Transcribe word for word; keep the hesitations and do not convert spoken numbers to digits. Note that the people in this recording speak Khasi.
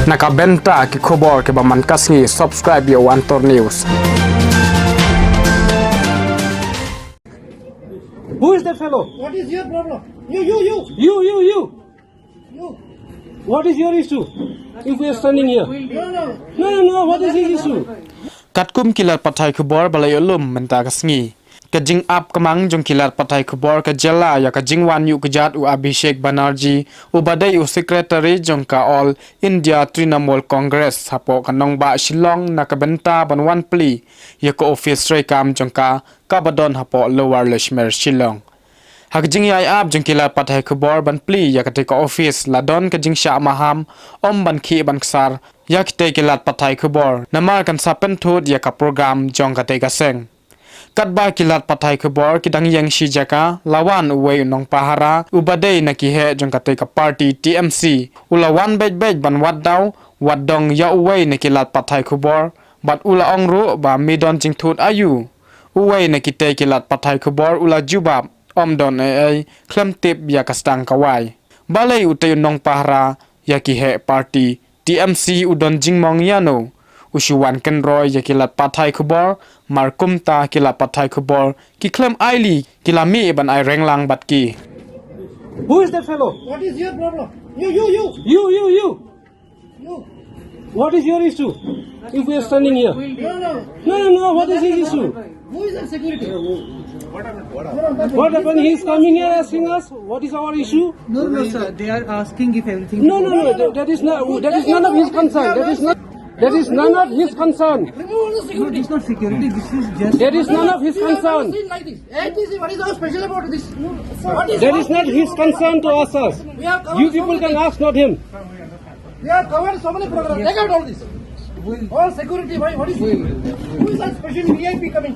Na ka bynta ki khubor kiba man ka sngi, subscribe ïa u Antor News. Who is that fellow? What is your problem? You, you, you, You, you, you. you. What is your issue? If we are standing here. No, no. No, no, no. What is his issue? Katkum ki lad pathai khubor ba la ïoh lum mynta ka sngi, ka jingap kmang jong ki lad pathai khubor ka jylla ïa ka jingwan ïuh kjat u Abhishek Banerjee, uba dei u secretary jong ka All India Trinamool Congress hapoh ka nongbah Shillong na ka bynta ban wan plie ïa ka office treikam jong ka, kaba don hapoh Lower Leshmer, Shillong. Ha ka jingïaid ap jong ki lad pathai khubor ban plie ïa katei ka office, la don ka jingshah maham ym ban khih ban ksar ïa kitei ki lad pathai khubor, namar kan sa pynthut ïa ka program jong katei ka seng. Katba ki lad pathai khubor ki dang ïeng shi jaka, la wan uwei u nongpahara uba dei na ki heh jong katei ka party T M C. U la wan beit beit ban wad daw wad dong ïa uwei na ki lad pathai khubor, bad u la ong ruh ba, me don jingthut aïu? Uwei na kitei ki lad pathai khubor u la jubab, ym don ei ei, khlem tip ïa ka sdang ka wai. Balei utei u nongpahara ïa ki heh party T M C u don jingmong ïano? U shu wan kynroi ïa ki lad pathai khubor, mar kumta ki lad pathai khubor ki khlem ailad, ki la mih ban ai renglang bad ki. Who is that fellow? What is your problem? You, you, you, You, you, you. you. What is your issue? If we are standing here. No, no. No, no, no. What is his issue? Who is that security? What happened? He's coming here asking us what is our issue. No, no, sir. They are asking if everything. No, no, no. That, that is not. That is none of his concern. That is not. That is none of his concern. Remove all the No, security. This is not security. This is just. That is none of his We have never concern. seen like this. A T C, what is so special about this? What is That is not his concern to us, sir. We have covered You so people many can things. Ask, not him. We have covered so many programs. Take out all this. All security, why? What is it? Who is that special V I P coming?